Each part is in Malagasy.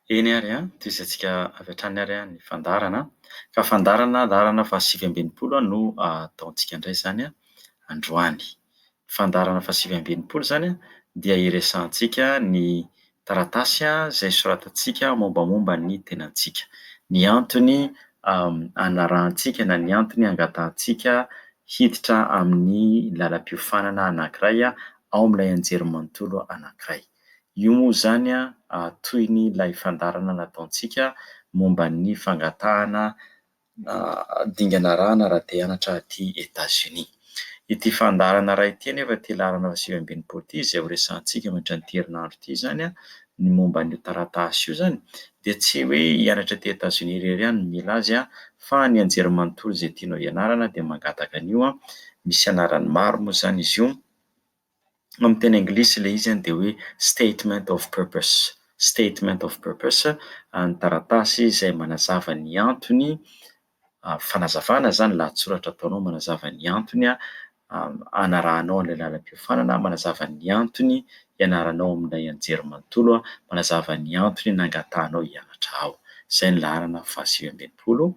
Eny ary an, tohizantsika avy hatrany ary ny fandaharana. Ka fandaharana laharana faha-69 no ataontsika indray izany androany. Fandaharana faha-69 izany dia iresahantsika ny taratasy izay soratantsika mombamomba ny tenantsika. Ny antony anarahantsika na ny antony angatahantsika hiditra amin'ny lalam-piofanana anankiray ao amin'ilay anjerimanontolo anankiray. Io moa izany toy ny ilay fandaharana nataontsika momba ny fangatahana dingana arahana raha te hianatra aty Etazonia. Ity fandaharana iray ity anefa ity laharana faha-69 ity izay ho resahantsika mandritra an'ity herinandro ity izany, ny momba an'io taratasy io izany dia tsy hoe hianatra aty Etazonia irery ihany no mila azy fa ny anjerimanontolo izay tianao hianarana dia mangataka an'io. Misy anarany maro moa izany izy io. Amin'ny teny anglisy ilay izy dia hoe statement of purpose, statement of purpose, ny taratasy izay manazava ny antony, fanazavana izany lahatsoratra ataonao manazava ny antony hanarahanao an'ilay lalam-piofanana, manazava ny antony hianaranao amin'ilay anjerimanontolo, manazava ny antony nangatahanao hianatra ao. Izay ny laharana faha-69.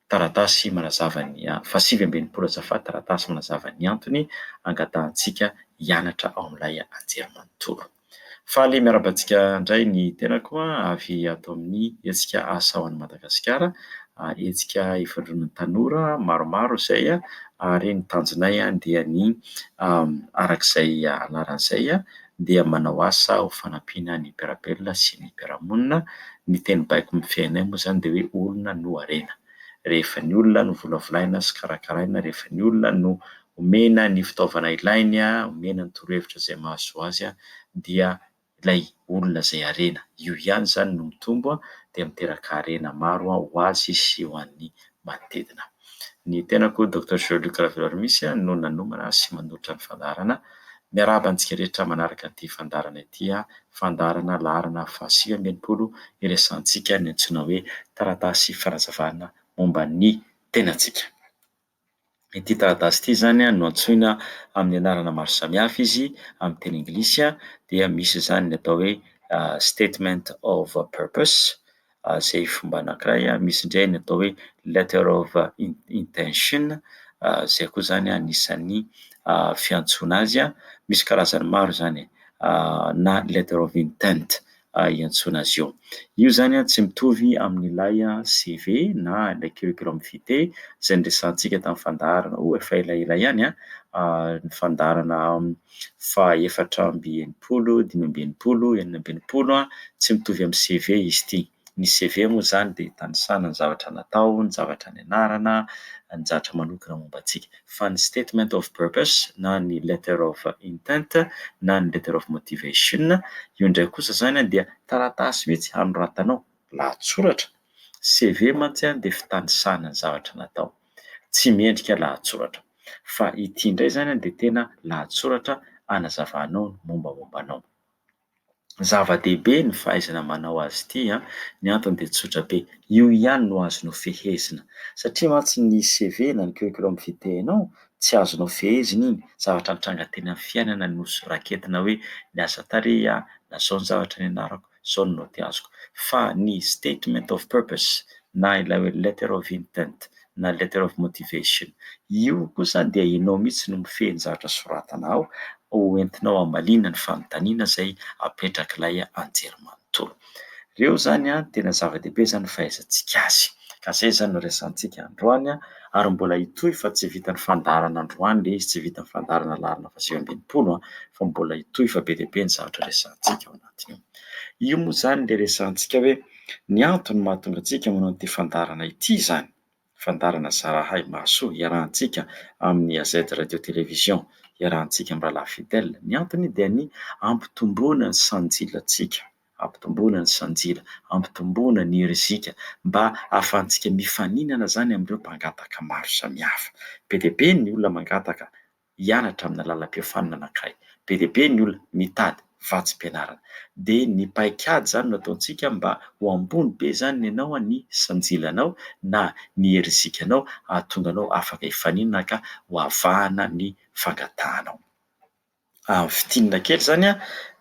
Taratasy manazava ny faha-69 azafady, taratasy manazava ny antony angatahantsika hianatra ao amin'ilay anjerimanontolo. Faly miarahaba antsika indray ny tenako avy ato amin'ny hetsika Asa ho an'i Madagasikara, hetsika ifandronan'ny tanora maromaro izay ary ny tanjonay dia ny araka izay anarana izay dia manao asa ho fanampiana ny mpiara-belona sy ny mpiara-monina. Ny teny baiko mifehy anay moa izany dia hoe olona no harena. Rehefa ny olona no volavolaina sy karakaraina, rehefa ny olona no omena ny fitaovana ilainy, omena ny torohevitra izay mahasoa azy dia ilay olona izay harena. Io ihany izany no mitombo dia miteraka harena maro ho azy sy ho an'ny manodidina. Ny tenako Docteur Jean Luc Raveloarimisy no nanomana sy manolotra ny fandaharana. Miarahaba antsika rehetra manaraka ity fandaharana ity, fandaharana laharana faha-69 iresahantsika ny antsoina hoe taratasy fanazavana momba ny tenantsika. Ity taratasy ity izany no antsoina amin'ny anarana maro samihafa izy amin'ny teny anglisy dia misy izany ny atao hoe statement of purpose izay fomba anankiray, misy indray ny atao hoe letter of intention izay koa izany anisan'ny fiantsoana azy, misy karazany maro izany na letter of intent iantsoana azy io. Io izany tsy mitovy amin'ilay CV na ilay curriculum vitae izay niresahantsika tamin'ny fandaharana, oh efa elaela ihany an, ny fandaharana faha 64, 65, 66, tsy mitovy amin'ny CV izy ity. Ny CV moa izany dia itanisana ny zavatra natao, ny zavatra nianarana, ny zavatra manokana momba antsika. Fa ny statement of purpose na ny letter of intent na ny letter of motivation, io indray kosa izany dia taratasy mihitsy hanoratanao lahatsoratra. CV mantsy dia fitanisana ny zavatra natao, tsy miendrika lahatsoratra. Fa ity indray izany dia tena lahatsoratra hanazavanao ny mombamomba anao. Zava-dehibe ny fahaizana manao azy ity an, ny antony dia tsotra be, io ihany no azonao fehezina satria mantsy ny CV na ny curriculum vitae anao tsy azonao fehezina iny, zavatra nitranga teny amin'ny fiainana no raketina hoe niasa tary aho, na izao ny zavatra nianarako, izao no naoty azoko. Fa ny statement of purpose na ilay hoe letter of intent na letter of motivation. Io kosa dia ianao mihitsy no mifehy ny zavatra soratana ao, ho entinao hamaliana ny fanontaniana izay apetrak'ilay anjerimanontolo. Ireo izany an, tena zava-dehibe izany ny fahaizantsika azy. Ka izay izany no resahantsika androany ary mbola hitohy fa tsy vitan'ny fandaharana androany ilay izy, tsy vitan'ny fandaharana laharana faha-69 fa mbola hitohy fa be dia be ny zavatra resahantsika ao anatin'io. Io moa izany ilay resahantsika hoe ny antony mahatonga antsika manao an'ity fandaharana ity izany. Fandaharana Zarahay Mahasoa iarahantsika amin'ny AZ Radio Télévision, iarahantsika amin'ny Rahalahy Fidèle. Ny antony dia ny hampitomboana ny sanjilantsika, hampitomboana ny sanjila, hampitomboana ny herizika mba hahafahantsika mifaninana izany amin'ireo mpangataka maro samihafa. Be dia be ny olona mangataka hianatra amina lalam-piofanana anankiray. Be dia be ny olona mitady vatsim-pianarana. Dia ny paikady izany no ataontsika mba ho ambony be izany ny anao, ny sanjilanao na ny herizikanao hahatonga anao afaka hifaninana ka ho avahana ny fangatahanao. Fintinina kely izany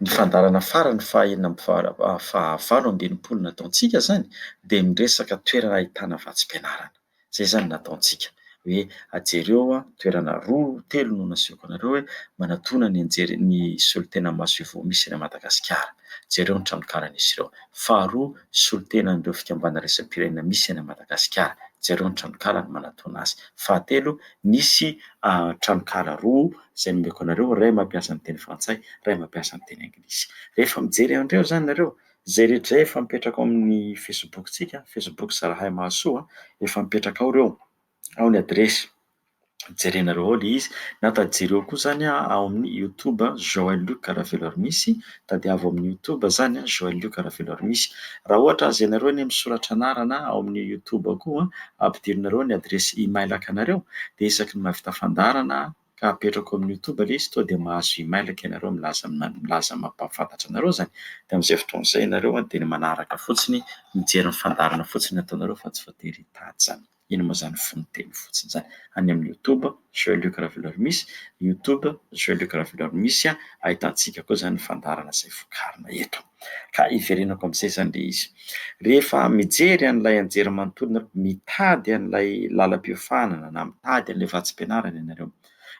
ny fandaharana farany faha enina amby faha 68 nataontsika izany dia miresaka toerana ahitana vatsim-pianarana. Izay izany no nataontsika hoe jereo toerana roa telo no nasehoko anareo hoe manatona ny anjery ny solontena masoivoho misy any Madagasikara. Jereo ny tranonkalan'izy ireo. Faharoa, solontenan'ireo fikambanana iraisam-pirenena misy any Madagasikara. Jereo ny tranonkalany manatona azy. Fahatelo, nisy tranonkala roa izay nomeko anareo, iray mampiasa ny teny frantsay, iray mampiasa ny teny anglisy. Rehefa mijery an'ireo izany nareo, izay rehetra izay efa mipetraka ao amin'ny Facebook-tsika, Facebook Zarahay Mahasoa, efa mipetraka ao ireo, ao ny adiresy, jerenareo ao ilay izy, na jereo koa izany ao amin'ny YouTube Joël Luc Raveloarimisy, tadiavo amin'ny YouTube izany Joël Luc Raveloarimisy. Raha ohatra aza ianareo anie misoratra anarana ao amin'ny YouTube koa, ampidirinareo ny adiresy email-kanareo, dia isaky ny mahavita fandaharana ka apetrako amin'ny youtube ilay izy tonga dia mahazo email-ko ianareo milaza milaza mampahafantatra anareo izany dia amin'izay fotoana izay ianareo dia ny manaraka fotsiny mijery ny fandaharana fotsiny ataonareo fa tsy voatery hitady izany. Iny moa izany fononteny fotsiny izany. Any amin'ny youtube Joël Luc Raveloarimisy, youtube Joël Luc Raveloarimisy ahitantsika koa izany ny fandaharana izay vokarina eto. Ka hiverenako amin'izay izany ilay izy. Rehefa mijery an'ilay anjerimanontolo nareo, mitady an'ilay lalam-piofanana na mitady an'ilay vatsim-pianarana ianareo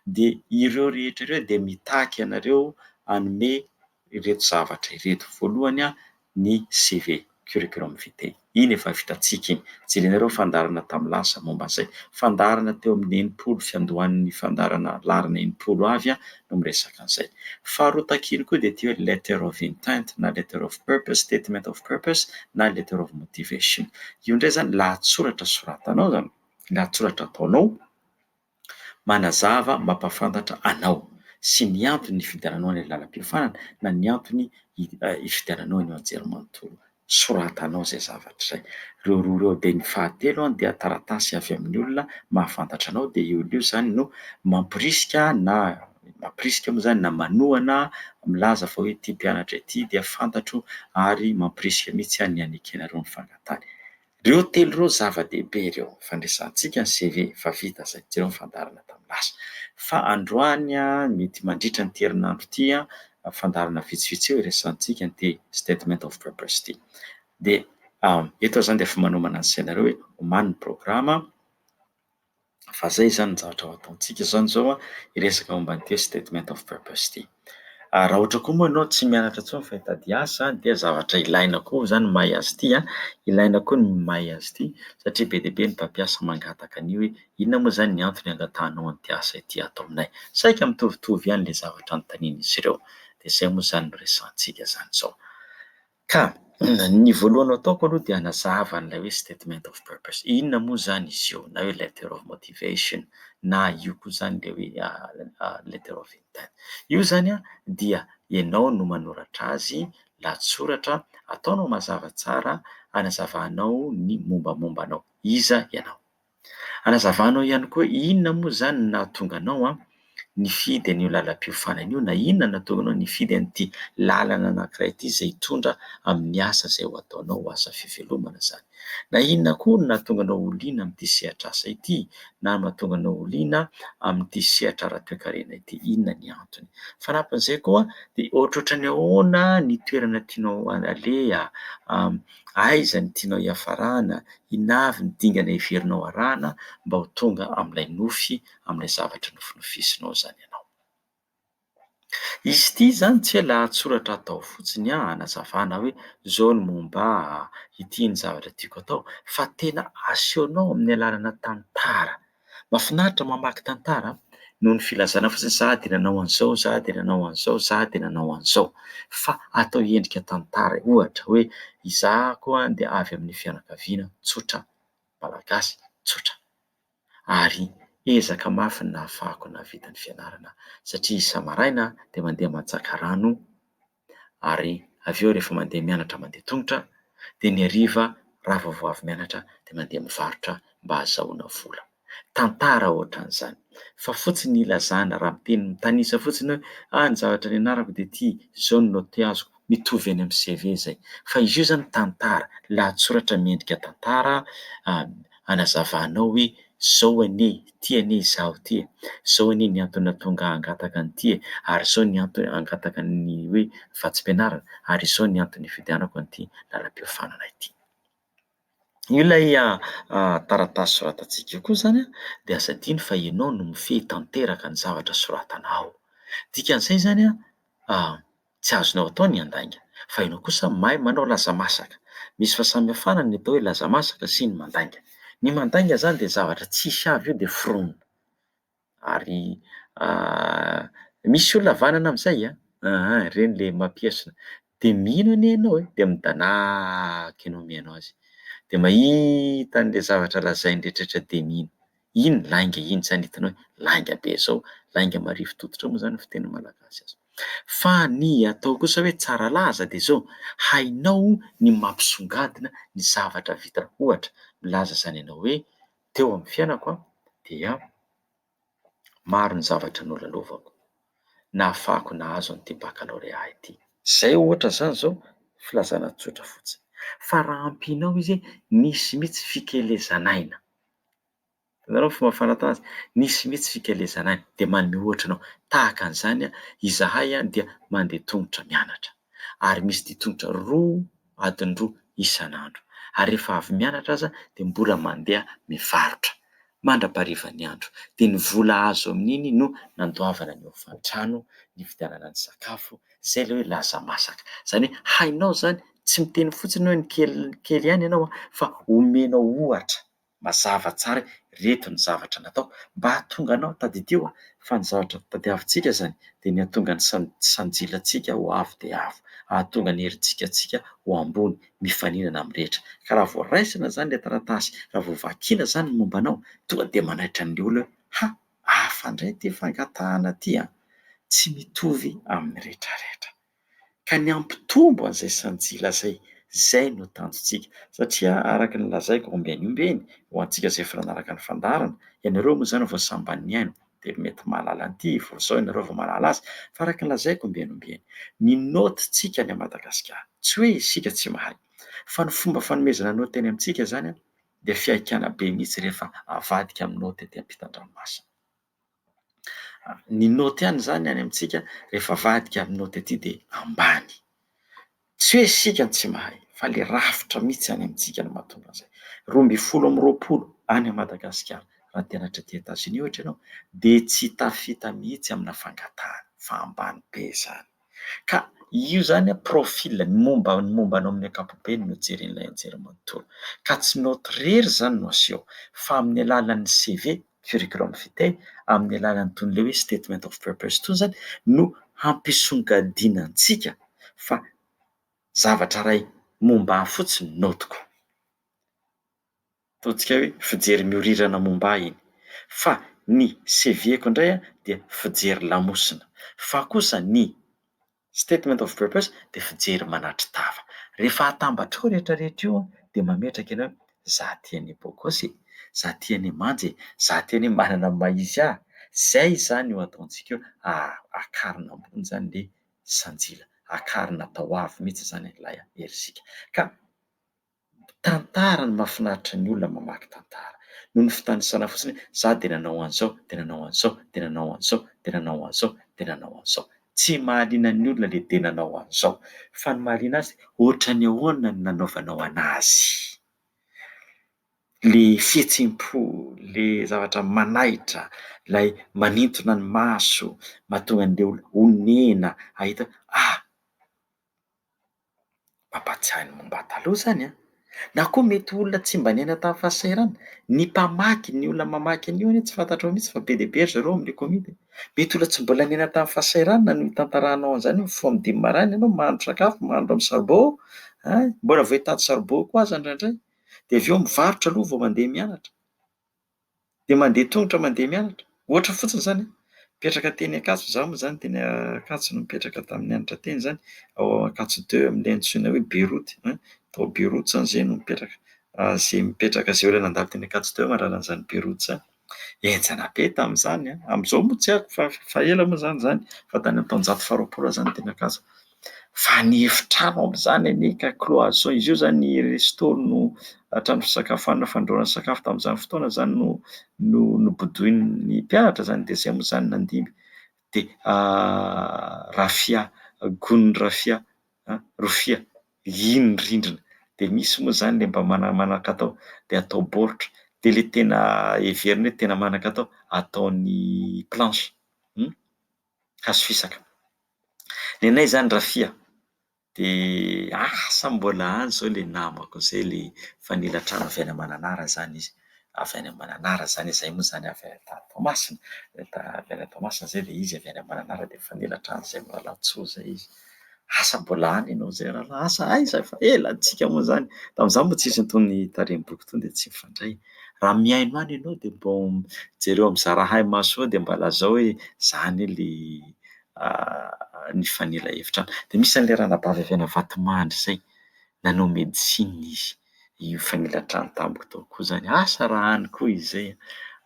dia ireo rehetra ireo dia mitaky anareo hanome ireto zavatra ireto. Voalohany ny CV, curriculum vitae. Iny efa vitantsika iny. Jerenareo ny fandaharana tamin'ny lasa momba an'izay. Fandaharana teo amin'ny 60, fiandohan'ny fandaharana laharana 60 avy no miresaka an'izay. Faharoa takiany koa dia ity hoe letter of intent na letter of purpose, statement of purpose na letter of motivation. Io indray izany lahatsoratra soratanao izany, lahatsoratra ataonao manazava, mampahafantatra anao sy ny antony nifidiananao an'ilay lalam-piofanana na ny antony hifidiananao an'io anjerimanontolo. Soratanao izay zavatra izay. Ireo roa ireo dia ny fahatelo dia taratasy avy amin'ny olona mahafantatra anao dia io olona io izany no mamporisika na mamporisika moa izany na manohana milaza fa hoe ity mpianatra ity dia fantatro ary mamporisika mihitsy ny hanekenareo ny fangatahany. Ireo telo ireo zava-dehibe ireo. Fandresantsika ny CV efa vita izay, jereo ny fandaharana tamin'ny lasa. Fa androany mety mandritra an'ity herinandro ity, fandaharana vitsivitsy eo iresahantsika an'ity statement of purpose ity. Dia eto aho izany dia efa manomana ny sainareo hoe omany ny programa. Fa zay izany ny zavatra ho ataontsika izany izao an, hiresaka momba an'ity statement of purpose ity. Raha ohatra koa moa ianao tsy mianatra intsony fa hitady asa dia zavatra ilaina koa izany ny mahay azy ity an, ilaina koa ny mahay azy ity satria be dia be ny mpampiasa mangataka an'io hoe inona moa izany ny antony angatahanao an'ity asa ity ato aminay. Saika mitovitovy ihany ilay zavatra anontanian'izy ireo. Dia izay moa izany no resahantsika izany izao. Ka ny voalohany ho ataoko aloha dia hanazava an'ilay hoe statement of purpose. Inona moa izany izy io na hoe letter of motivation na io koa izany ilay hoe letter of intent. Io izany dia ianao no manoratra azy, lahatsoratra, ataonao mazava tsara, hanazavanao ny mombamomba anao. Iza ianao? Hanazavanao ihany koa hoe inona moa izany no nahatonga anao nifidy an'io lalam-piofanana io na inona no nahatonga anao nifidy an'ity lalana anankiray ity izay hitondra amin'ny asa izay ho ataonao ho asa fivelomana izany. Na inona koa no nahatonga anao ho liana amin'ity sehatr'asa ity na mahatonga anao ho liana amin'ity sehatra ara-toekarena ity, inona ny antony. Fanampin'izay koa dia ohatrohatran'ny ahoana ny toerana tianao aleha, aiza ny tianao hiafarana, inona avy ny dingana heverinao arahana mba ho tonga amin'ilay nofy, amin'ilay zavatra nofinofisinao izany ianao. Izy ity izany tsy hoe lahatsoratra atao fotsiny hanazavana hoe izao ny momba ahy, ity ny zavatra tiako atao fa tena asehonao amin'ny alalana tantara. Mahafinaritra mamaky tantara noho ny filazana fotsiny za dia nanao an'izao, za dia nanao an'izao, za dia nanao an'izao fa atao endrika tantara ohatra hoe izaho dia avy amin'ny fianakaviana tsotra, malagasy tsotra ary ezaka mafy ny nahafahako nahavita ny fianarana satria isa-maraina dia mandeha mantsaka rano ary avy eo rehefa mandeha mianatra mandeha tongotra dia ny hariva raha vao avy mianatra dia mandeha mivarotra mba hahazahoana vola. Tantara ohatran'izany fa fotsiny ilazana raha miteny mitanisa fotsiny hoe ah ny zavatra nianarako dia ity, izao no naoty azoko, mitovy any amin'ny CV izay. Fa izy io izany tantara, lahatsoratra miendrika tantara hanazavanao hoe Izao anie, ity anie izaho ity e, izao anie ny antony nahatonga ahy hangataka an'ity e, ary izao ny antony hangataka ny hoe vatsim-pianarana, ary izao ny antony nifidianako an'ity lalam-piofanana ity. Io ilay taratasy soratantsika io koa izany dia aza adino fa ianao no mifehy tanteraka ny zavatra soratana ao. Dikan'izay izany tsy azonao atao ny handainga fa ianao kosa mahay manao laza masaka. Misy fahasamihafana ny atao hoe laza masaka sy ny mandainga. Ny mandainga izany dia zavatra tsisy avy eo dia foronina. Ary misy olona havanana amin'izay an, aa ireny le mampiesona, dia mino anie ianao e, dia midanàka ianao mihaino azy, dia mahita an'ilay zavatra lazainy rehetrarehetra dia mino. Iny lainga iny izany hitanao hoe lainga be izao, lainga marivo tototra moa izany ny fiteny malagasy azy. Fa ny atao kosa hoe tsara laza dia izao, hainao ny mampisongadina ny zavatra vitanao. Ohatra, milaza izany ianao hoe teo amin'ny fiainako dia maro ny zavatra nolalovako nahafahako nahazo an'ity bakalorea ity. Izay ohatra izany izao filazana tsotra fotsiny. Fa raha ampianao izy hoe nisy mihitsy fikelezan'aina. Hitanareo ny fomba fanatao azy? Nisy mihitsy fikelezan'aina. Dia manome ohatra anao. Tahaka an'izany izahay dia mandeha tongotra mianatra. Ary misy dia tongotra roa adiny roa isan'andro. Ary rehefa avy mianatra aza dia mbola mandeha mivarotra mandra-paharivan'ny andro. Dia ny vola azo amin'iny no nandoavana ny hofan-trano, nividianana ny sakafo, izay ilay hoe laza masaka. Izany hoe hainao izany, tsy miteny fotsiny hoe ny kely kely ihany ianao fa omenao ohatra. Mazava tsara hoe ireto ny zavatra natao mba hahatonga anao, tadidio fa ny zavatra tadiavintsika izany dia ny hahatonga ny sanjilantsika ho avo dia avo, hahatonga ny herijika-ntsika ho ambony, mifaninana amin'ny rehetra. Ka raha vao raisina izany ilay taratasy, raha vao vakiana izany ny momba anao, tonga dia manaitra ny olona hoe ha! hafa indray ity fangatahana ity an! Tsy mitovy amin'ny rehetrarehetra. Ka ny hampitombo an'izay sanjila izay, izay no tanjontsika. Satria araka ny lazaiko ombieny ombieny, ho antsika izay efa nanaraka ny fandaharana, ianareo moa izany vao sambany nihaino dia mety mahalala an'ity, vao izao ianareo vao mahalala azy, fa araka ny lazaiko ombieny ombieny, ny naotintsika any Madagasikara, tsy hoe isika tsy mahay, fa ny fomba fanomezana naoty any amintsika izany dia fihaikana be mihitsy rehefa avadika amin'ny naoty aty ampitan-dranomasina. Ny naoty ihany izany any amintsika rehefa avadika amin'ny naoty aty dia ambany. Tsy hoe isika no tsy mahay fa ilay rafitra mihitsy any amintsika no mahatonga an'izay. 22 any Madagasikara, raha te hianatra aty Etazonia ohatra ianao dia tsy tafita mihitsy amina fangatahana fa ambany be izany. Ka io izany an profil, ny momba ny momba anao amin'ny ankapobeny no jeren'ilay anjerimanontolo. Ka tsy naoty irery izany no aseho fa amin'ny alalan'ny CV, curriculum vitae, amin'ny alalan'itony ilay hoe statement of purpose itony izany no hampisongadinantsika fa zavatra iray momba ahy fotsiny ny naotiko. Ataontsika hoe fijery miorirana momba ahy iny. Fa ny CV-ko indray dia fijery lamosina. Fa kosa ny statement of purpose dia fijery manatri-tava. Rehefa atambatrao rehetra rehetra io dia mametraka ianao hoe za ty anie bôgôsy e, za ty anie manja e, za ty anie manana ny maha izy ahy. Zay izany io ataontsika io, akarina ambony izany le sanjila, akarina atao avo mihitsy izany ilay herisika. Ka Tantara no mahafinaritra ny olona mamaky tantara. Noho ny fitanisana fotsiny hoe za dia nanao an'izao, dia nanao an'izao, dia nanao an'izao, dia nanao an'izao, dia nanao an'izao. Tsy mahaliana ny olona ilay dia nanao an'izao fa ny mahaliana azy ohatran'ny ahoana no nanaovanao an'azy. Ilay fihetsem-po, ilay zavatra manaitra, ilay manintona ny maso, mahatonga an'ilay olona honena hahita hoe ah! Mampahatsiahy ny momba taloha izany an! Na koa mety ho olona tsy mba niaina tamin'ny fahasahiranana. Ny mpamaky, ny olona mamaky an'io anie tsy fantatrao mihitsy fa be dia be ry zareo amin'ilay komity e! Mety olona tsy mbola niaina tamin'ny fahasahiranana no itantaranao an'izany hoe mifoha amin'ny dimy maraina ianao, mahandro sakafo, mahandro amin'ny saribao an! Mbola vao hitady saribao koa aza indraindray. Dia avy eo mivarotra aloha vao mandeha mianatra. Dia mandeha tongotra mandeha mianatra. Ohatra fotsiny izany an, mipetraka teny Ankatso, izaho moa izany teny Ankatso no nipetraka tamin'ny nianatra teny izany, ao Ankatso deux amin'ilay antsoina hoe Beroty an, tao Beroty izany izay no mipetraka, izay mipetraka izay olona nandalo teny Ankatso teo mahalala an'izany Beroty izany. Henjana be tamin'izany an, amin'izao moa tsy haiko fa efa ela moa izany izany, fa tany amin'ny taonjato faharoapolo aho izany teny Ankatso. Fa ny efitrano amin'izany anie ka cloison, izy io zany resto no trano fisakafoanana fandrahoana sakafo tamin'izany fotoana zany no no nobodoin'ny mpianatra zany dia izay moa zany nandimby dia rafia, gony rafia, rofia, iny ny rindrina dia misy moa zany le mba manan-katao dia atao baoritra dia le tena heverina hoe tena manan-katao ataony planche, hazo fisaka. Ny anay izany rafia dia asa mbola any izao ilay namako izay ilay mifanila trano avy any Mananara izany izy, avy any Mananara izany izy, izahay moa izany avy any Toamasina, avy any Toamasina izay dia izy avy any Mananara dia mifanila trano izay mirahalahy izay izy. Asa mbola any ianao izay rahalahy, asa aiza fa ela antsika moa izany, tamin'izaho moa tsisy an'itony tarehim-boky itony dia tsy mifandray. Raha mihaino any ianao dia mba jereo amin'ny zarahay maso eo dia mba lazao hoe za anie ilay nifanila hevitra. Dia misy an'ilay ranabavy avy any Vatomandry izay, nanao médecine izy, nifanila trano tamiko tao koa izany, asa raha any koa izy izay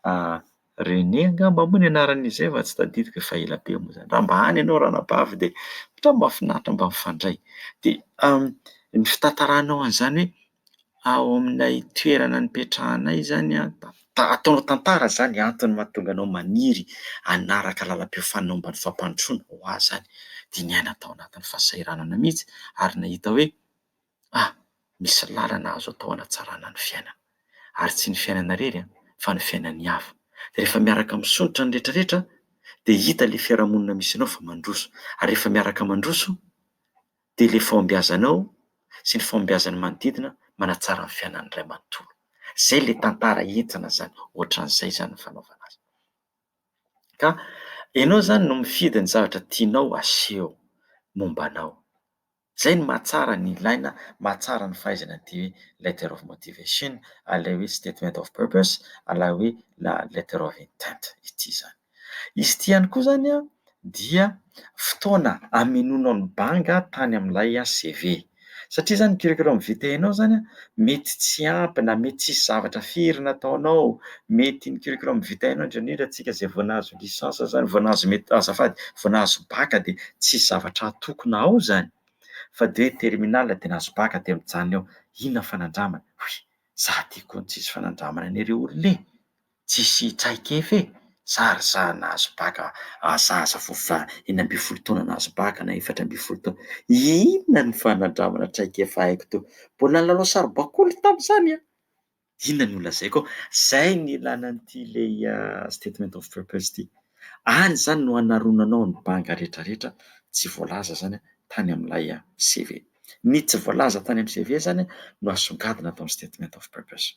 an! René angamba moa ny anaran'izy izay fa tsy tadidiko efa ela be moa izany. Raha mba any ianao ranabavy dia ohatran'ny mahafinaritra mba mifandray. Dia ny fitantaranao an'izany hoe ao amin'ilay toerana nipetrahanay izany an, ataonao tantara izany antony mahatonga anao maniry hanaraka lalam-piofanana momba ny fampandrosoana, ho ahy izany dia niaina tao anatin'ny fahasahiranana mihitsy ary nahita hoe ah! misy lalana azo atao hanatsarana ny fiainana ary tsy ny fiainana irery fa ny fiainan'ny hafa. Dia rehefa miaraka misondrotra ny rehetra rehetra dia hita ilay fiarahamonina misy anao fa mandroso ary rehefa miaraka mandroso dia ilay fahombiazanao sy ny fahombiazan'ny manodidina manatsara ny fiainan'ny iray manontolo. Izay ilay tantara entina izany, ohatran'izay izany ny fanaovana azy. Ka ianao izany no mifidy ny zavatra tianao aseho momba anao. Izay no mahatsara ny ilaina, mahatsara ny fahaizana ity hoe letter of motivation, ilay hoe statement of purpose, ilay hoe letter of intent ity izany. Izy ity ihany koa izany dia fotoana hamenoanao ny banga tany amin'ilay CV. Satria izany ny curriculum vitae anao izany mety tsy ampy na mety tsisy zavatra firy nataonao, mety ny curriculum vitae anao indrindra indrindra antsika izay vao nahazo licence izany, vao nahazo mety azafady vao nahazo bac dia tsisy zavatra atokona ao izany fa dia hoe terminale dia nahazo bac dia mijanona eo, inona fanandramana? Hoy, za ty koa tsisy fanandramana anie re olona e! Tsisy traikefa e! Za ry za nahazo bac zaza vao faha 16 taona nahazo bac na 14 taona. Inona ny fanandramana traikefa haiko teo? Mbola nilalao saribakoly tamin'izany an! Inona no lazaiko ao? Zay ny ilana an'ity ilay statement of purpose ity. Any izany no hanaronanao ny banga rehetrarehetra tsy voalaza izany tany amin'ilay CV. Ny tsy voalaza tany amin'ny CV izany no asongadina ato amin'ny statement of purpose.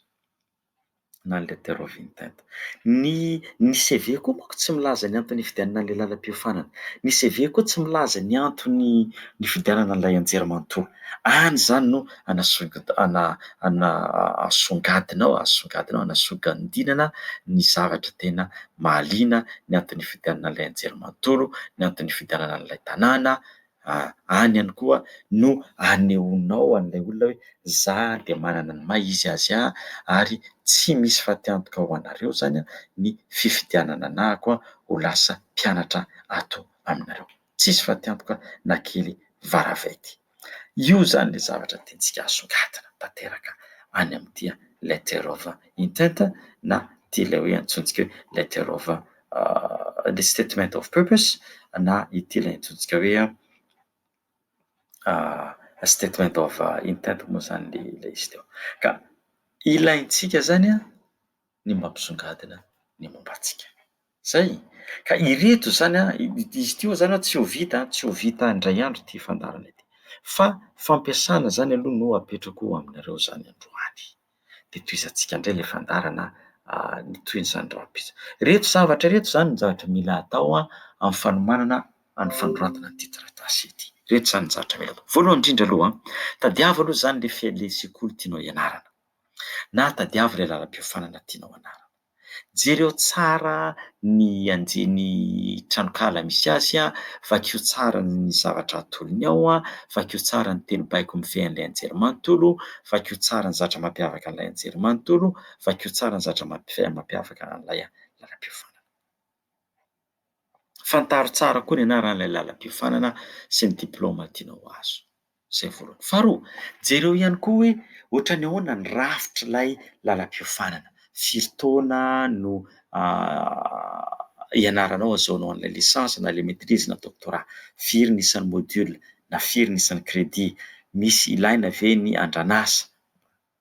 na ny letter of intent. Ny ny CV koa manko tsy milaza ny antony nifidianana an'ilay lalam-piofanana. Ny CV koa tsy milaza ny antony nifidianana an'ilay anjerimanontolo. Any izany no anasonga- ana- ana- asongadinao, asongadinao, anasongandinana ny zavatra tena mahaliana, ny antony nifidianana an'ilay anjerimanontolo, ny antony nifidianana an'ilay tanàna, Any ihany koa no anehoanao an'ilay olona hoe za dia manana ny maha izy azy ahy ary tsy misy fatiantoka ho anareo izany ny fifidianana anahako ho lasa mpianatra ato aminareo. Tsisy fatiantoka na kely varavety. Io izany ilay zavatra tiantsika asongadina tanteraka any amin'ity letter of intent na ity ilay hoe antsointsika hoe letter of the statement of purpose na ity ilay antsointsika hoe statement of intent moa izany ilay izy teo. Ka ilaintsika izany ny mampisongadina ny momba antsika. Izay! Ka ireto izany, izy ity moa izany tsy ho vita, tsy ho vita indray andro ity fandaharana ity fa fampiasana izany aloha no apetrako aminareo izany androany. Dia tohizantsika indray ilay fandaharana ny tohin'izany rahampitso. Ireto zavatra ireto izany ny zavatra mila atao amin'ny fanomanana ny fanoratana an'ity taratasy ity. Ireto izany ny zavatra mila atao. Voalohany indrindra aloha, tadiavo aloha izany ilay sekoly tianao hianarana na tadiavo ilay lalam-piofanana tianao hanarana. Jereo tsara ny anjely tranonkala misy azy, vakio tsara ny zavatra atolony ao, vakio tsara ny teny baiko mifehy an'ilay anjerimanontolo, vakio tsara ny zavatra mampiavaka an'ilay anjerimanontolo, vakio tsara ny zavatra mampiavaka an'ilay lalam-piofanana. Fantaro tsara koa ny anaran'ilay lalam-piofanana sy ny diplaoma tianao ho azo. Izay voalohany. Faharoa, jereo ihany koa hoe ohatran'ny ahoana ny rafitr'ilay lalam-piofanana. Firy taona no ianaranao ahazoanao an'ilay licence na ilay maîtrise na doctorat. Firy ny isan'ny module na firy ny isan'ny crédit. Misy ilaina ve ny andranasa,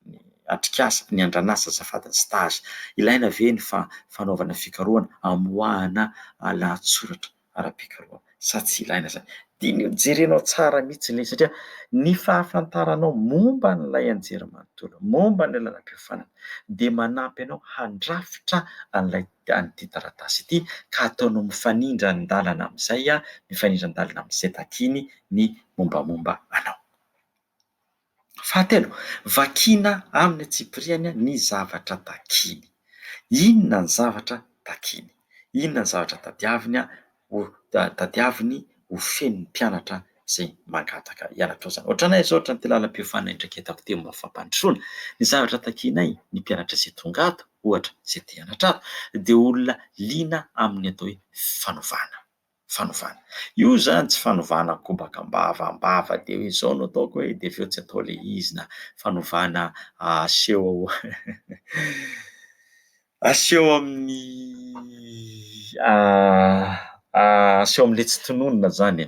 ny atrikasa, ny andranasa azafady, ny stage. Ilaina ve ny fanaovana fikarohana amoahana lahatsoratra ara-pikarohana sa tsy ilaina izany? Diniho, jerenao tsara mihitsy ilay izy satria ny fahafantaranao momba an'ilay anjerimanontolo, momba an'ilay lalam-piofanana dia manampy anao handrafitra an'ilay an'ity taratasy ity ka ataonao mifanindran-dalana amin'izay, mifanindran-dalana amin'izay takiany ny mombamomba anao. Fahatelo, vakiana amin'ny antsipiriany ny zavatra takiany. Inona ny zavatra takiany? Inona ny zavatra tadiaviny ho tadiaviny ho fenon'ny mpianatra izay mangataka hianatra ao izany? Ohatranay izao, ohatran'ity lalam-piofanana indray hitako ity momba ny fampandrosoana. Ny zavatra takianay, ny mpianatra izay tonga ato, ohatra, izay te hianatra ato, dia olona liana amin'ny atao hoe fanovana. fanovana. Io izany tsy fanovana kobaka am-bava am-bava dia hoe izao no ataoko e, dia avy eo tsy atao ilay izy na fanovana aseho aseho amin'ny aseho amin'ilay tsy tononina izany e,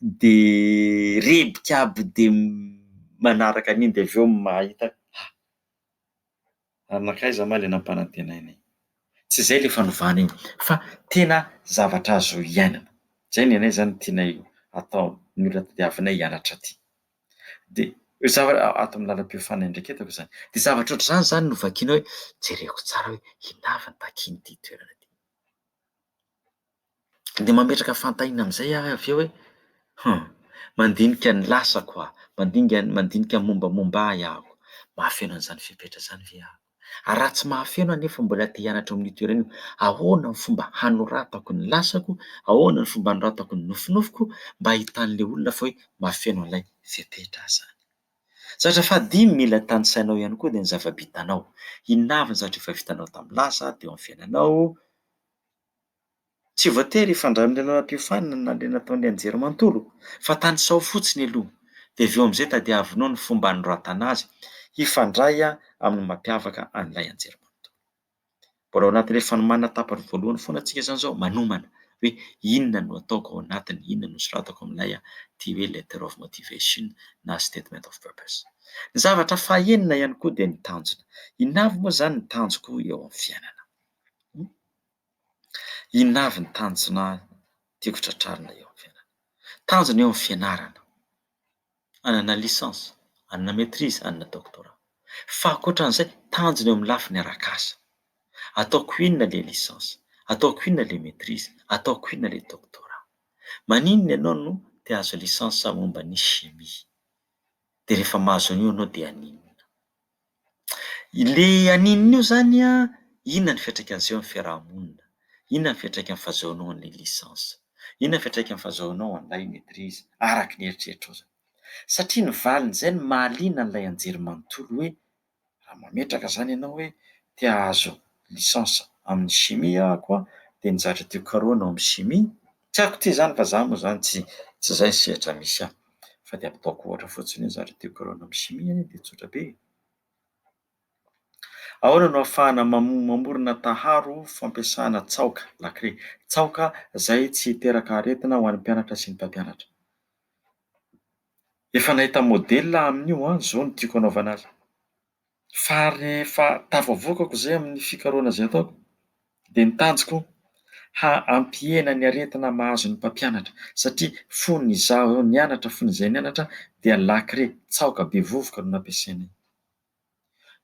dia rebika aby dia manaraka an'iny dia avy eo mahita ha! Ary nankaiza ma ilay nampanantenaina e? Tsy izay ilay fanovana io fa tena zavatra azo iainana. Izay ny anay izany tianay atao, ny olona tadiavinay hianatra aty. Dia io zavatra ato amin'ny lalam-piofanana iandraiketako izany. Dia zavatra ohatr'izany izany no vakiana hoe jereko tsara hoe inona avy ny takian'ity toerana ity. Dia mametraka fanontaniana amin'izay aho avy eo hoe, hum, mandinika ny lasako aho, mandinga mandinika ny mombamomba ahy aho, mahafeno an'izany fepetra izany ve aho? Ary raha tsy mahafeno aho nefa mbola te hianatra ao amin'io toerana io, ahoana ny fomba hanoratako ny lasako, ahoana ny fomba hanoratako ny nofinofiko mba hahitan'ilay olona fa hoe mahafeno an'ilay fepetra aho izany? Zavatra fahadimy mila tanisainao ihany koa dia ny zava-bitanao. Inona avy ny zavatra efa vitanao tamin'ny lasa, teo amin'ny fiainanao? Tsy voatery hifandray amin'ilay lalam-piofanana na ilay nataon'ny anjerimanontolo fa tanisao fotsiny aloha dia avy eo amin'izay tadiavinao ny fomba hanoratana azy hifandray amin'ny mampiavaka an'ilay anjerimanontolo. Mbola ao anatin'ilay fanomanana tapany voalohany foana tsika izany izao, manomana hoe inona no ataoko ao anatiny, inona no soratako amin'ilay ity hoe letter of motivation na statement of purpose. Ny zavatra fahenina ihany koa dia ny tanjona. Inona avy moa izany ny tanjoko eo amin'ny fiainana? Inona avy ny tanjona tiako tratrarina eo amin'ny fiainana? Tanjona eo amin'ny fianarana, hanana licence, hanana maitrise, hanana doctorat. Fa ankoatran'izay, tanjona eo amin'ny lafiny arak'asa. Ataoko inona ilay licence? Ataoko inona ilay maitrise? Ataoko inona ilay doctorat? Maninona ianao no te hahazo licence momba ny chimie? Dia rehefa mahazo an'io ianao dia haninona? Ilay haninona io izany an, inona ny fiantraikan'izay eo amin'ny fiaraha-monina? Inona ny fiantraikan'ny fahazoanao an'ilay licence? Inona ny fiantraikan'ny fahazoanao an'ilay maitrise? Araka ny eritreritrao izany. Satria ny valin'izay no mahaliana an'ilay anjerimanontolo hoe raha mametraka izany ianao hoe te hahazo licence amin'ny chimie aho an, dia ny zavatra tiako karohina ao amin'ny chimie, tsy haiko ity izany fa izaho moa izany tsy tsy izay ny sehatra misy ahy fa dia ampitaoko ohatra fotsiny hoe ny zavatra tiako karohina amin'ny chimie anie dia tsotra be e. Ahoana no ahafahana mamorona taharo fampiasana tsaoka, lakile, tsaoka izay tsy hiteraka aretina ho an'ny mpianatra sy ny mpampianatra? Efa nahita modèle aho amin'io an, izao no tiako hanaovana azy. Fa rehefa tafavoakako izay amin'ny fikarohana izay ataoko dia ny tanjoko hampihena ny aretina mahazo ny mpampianatra satria fony izaho nianatra, fony izahay nianatra dia lakile tsaoka be vovoka no nampiasainay.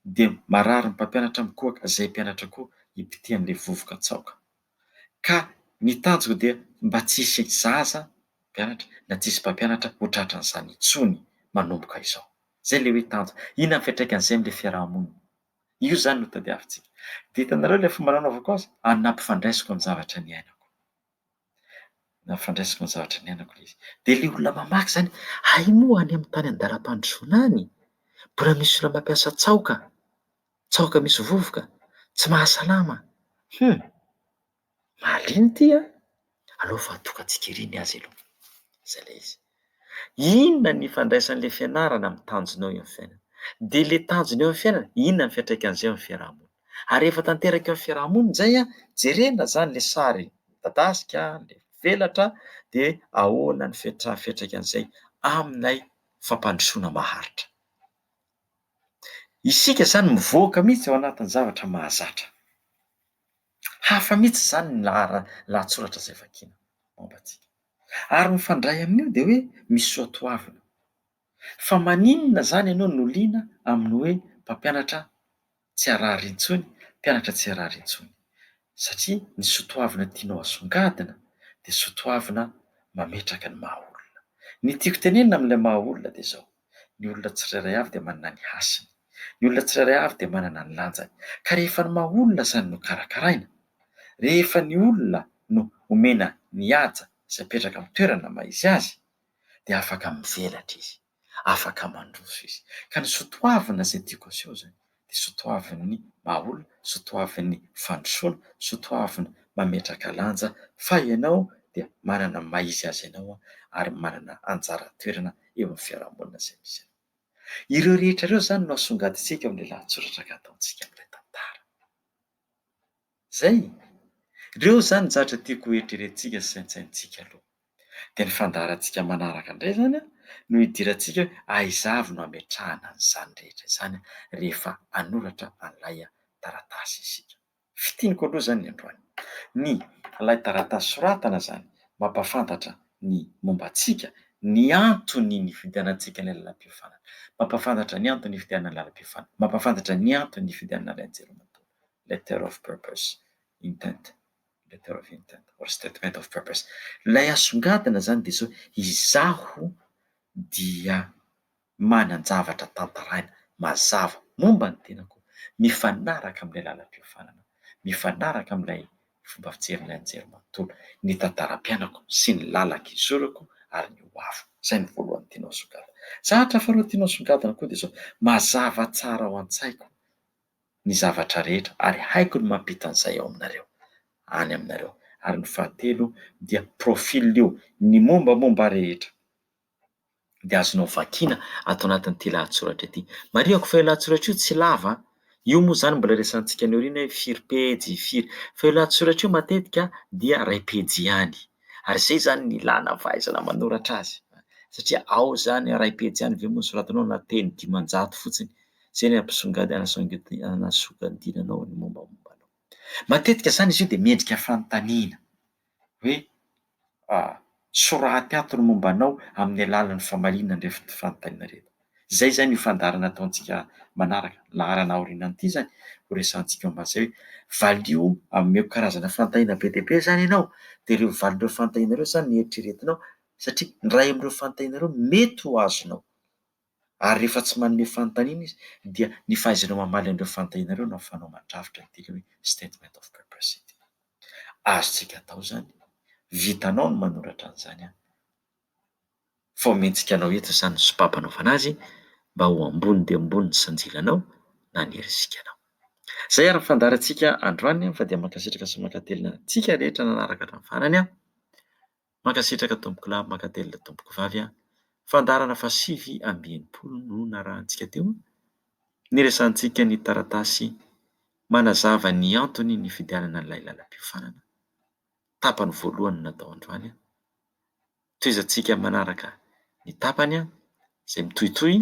Dia marary ny mpampianatra mikohaka, izay mpianatra koa ipitihan'ilay vovoka tsaoka. Ka ny tanjoko dia mba tsy hisy zaza mpianatra na tsy hisy mpampianatra ho tratran'izany intsony manomboka izao. Izay ilay hoe tanjona. Inona ny fiantraikan'izay amin'ilay fiaraha-monina? Io izany no tadiavintsika. Dia hitanareo ilay fomba nanaovako azy? Ary nampifandraisiko amin'ny zavatra niainako. Nampifandraisiko amin'ny zavatra niainako ilay izy. Dia ilay olona mamaky izany, hay moa any amin'ny tany an-dalam-pandrosoana any, mbola misy olona mampiasa tsaoka, tsaoka misy vovoka, tsy mahasalama. Hum! Mahaliana ity an! Aleo fa atokantsika ery ny azy aloha. Izay ilay izy. Inona ny ifandraisan'ilay fianarana amin'ny tanjonao eo amin'ny fiainana? Dia ilay tanjona eo amin'ny fiainana, inona ny fiantraikan'izay eo amin'ny fiaraha-monina? Ary rehefa tanteraka eo amin'ny fiaraha-monina izay an, jerena izany ilay sary midadasika, ilay mivelatra, dia ahoana ny fiantraikan'izay amin'ilay fampandrosoana maharitra? Isika izany mivoaka mihitsy ao anatin'ny zavatra mahazatra. Hafa mihitsy izany ny lahatsoratra izay vakiana momba antsika. Ary mifandray amin'io dia hoe misy soatoavina. Fa maninona izany ianao no liana amin'ny hoe mpampianatra tsy harary intsony, mpianatra tsy harary intsony? Satria ny soatoavina tianao asongadina dia soatoavina mametraka ny maha olona. Ny tiako tenenina amin'ilay maha olona dia izao, ny olona tsirairay avy dia manana ny hasiny, ny olona tsirairay avy dia manana ny lanjany. Ka rehefa ny maha olona izany no karakaraina, rehefa ny olona no omena ny haja sy apetraka amin'ny toerana maha izy azy dia afaka mivelatra izy, afaka mandroso izy. Ka ny soatoavina izay tiako aseho izany dia soatoavin'ny maha olona, soatoavin'ny fandrosoana, soatoavina mametraka lanja fa ianao dia manana ny maha izy azy anao ary manana anjara toerana eo amin'ny fiarahamonina izay misy anao. Ireo rehetra ireo izany no asongadintsika ao amin'ilay lahatsoratra ka ataontsika amin'ilay tantara. Izay! Ireo izany ny zavatra tiako hoeritreretintsika sy saintsainintsika aloha. Dia ny fandaharantsika manaraka indray izany no hidirantsika hoe aiza avy no hametrahana an'izany rehetra izany rehefa hanoratra an'ilay taratasy isika. Fintiniko aloha izany ny androany. Ny ilay taratasy soratana izany mampahafantatra ny momba antsika, ny antony nifidianantsika ilay lalam-piofanana, mampahafantatra ny antony nifidianana ny lalam-piofanana, mampahafantatra ny antony nifidianana ilay anjerimanontolo. Letter of purpose, intent, letter of intent or statement of purpose. Ilay asongadina izany dia izao, izaho dia manan-javatra tantaraina mazava momba ny tenako, mifanaraka amin'ilay lalam-piofanana, mifanaraka amin'ilay fomba fijerin'ilay anjerimanontolo, ny tantaram-piainako sy ny lalan-kizorako ary ny ho aviko. Izay no voalohany tianao asongadina. Zavatra faharoa tianao asongadina koa dia izao, mazava tsara ao an-tsaiko ny zavatra rehetra ary haiko ny mampita an'izay ao aminareo, any aminareo. Ary ny fahatelo dia profil io, ny mombamomba rehetra dia azonao vakiana ato anatin'ity lahatsoratra ity. Marihako fa io lahatsoratra io tsy lava an! Io moa izany mbola resahantsika any aoriana hoe firy pejy, firy, fa io lahatsoratra io matetika dia iray pejy ihany. Ary izay izany ny ilana fahaizana manoratra azy satria ao izany iray pejy ihany ve moa no soratanao na teny 500 fotsiny. Izay ny hampisongadina hanasongadinanao ny mombamomba anao. Matetika izany izy io dia miendrika fanontaniana hoe soraty ato ny momba anao amin'ny alalan'ny famaliana an'ireto fanontaniana ireto. Izay izany io fandaharana ataontsika manaraka, laharana aorianan'ity izany, ho resahantsika momba an'izay hoe valio omeko karazana fanontaniana be dia be izany ianao dia ireo valin'ireo fanontaniana ireo izany no eritreretinao satria ny iray amin'ireo fanontaniana ireo mety ho azonao. Ary rehefa tsy manome fanontaniana izy dia ny fahaizanao mamaly an'ireo fanontaniana ireo no ahafahanao mandrafitra ity ilay hoe statement of purpose ity. Azontsika atao izany, vitanao ny manoratra an'izany an! Fa omentsika anao eto izany ny sopapa anaovana azy mba ho ambony dia ambony ny sanjilanao na ny herisikanao. Izay ary ny fandaharantsika androany fa dia mankasitraka sy mankatelina antsika rehetra nanaraka hatramin'ny farany an! Mankasitraka tompoko lahy, mankatelina tompoko vavy a! Fandaharana faha-69 no narahantsika teo, niresahantsika ny taratasy manazava ny antony nifidianana an'ilay lalam-piofanana. Tapany voalohany no natao androany, tohizantsika manaraka ny tapany izay mitohitohy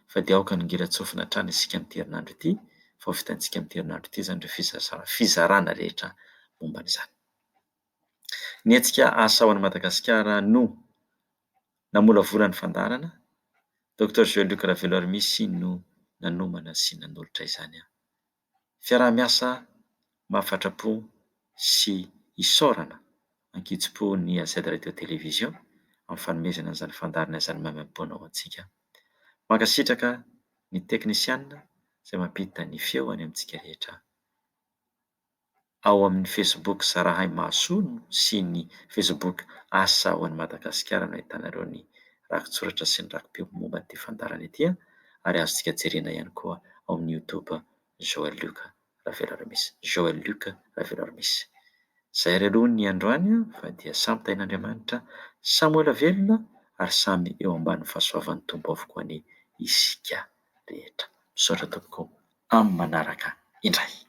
fa dia aoka hanongilan-tsofina hatrany isika amin'ity herinandro ity fa ho vitantsika amin'ity herinandro ity izany ireo fizarana rehetra momba an'izany. Ny hetsika Asa ho an'i Madagasikara no namolavola ny fandaharana. Docteur Jean Luc Raveloarimisy no nanomana sy nanolotra izany. Fiaraha-miasa mahafatra-po sy isaorana ankitsipo ny AZ Radio Télévision amin'ny fanomezana an'izany fandaharana izany maimaimpoana ho antsika. Mankasitraka ny teknisianina izay mampita ny feo any amintsika rehetra. ao amin'ny Facebook Zarahay Mahasoa sy ny Facebook Asa ho an'i Madagasikara no ahitanareo ny rakitsoratra sy ny rakipeo momba ity fandaharana ity ary azontsika jerena ihany koa ao amin'ny YouTube Joël Luc Raveloarimisy Joël Luc Raveloarimisy. Izay ary aloha ny androany fa dia samy tahin'Andriamanitra, samy ho ela velona ary samy eo ambany fahasoavan'ny Tompo avokoa anie isika rehetra. Misaotra tompoko amin'ny manaraka indray.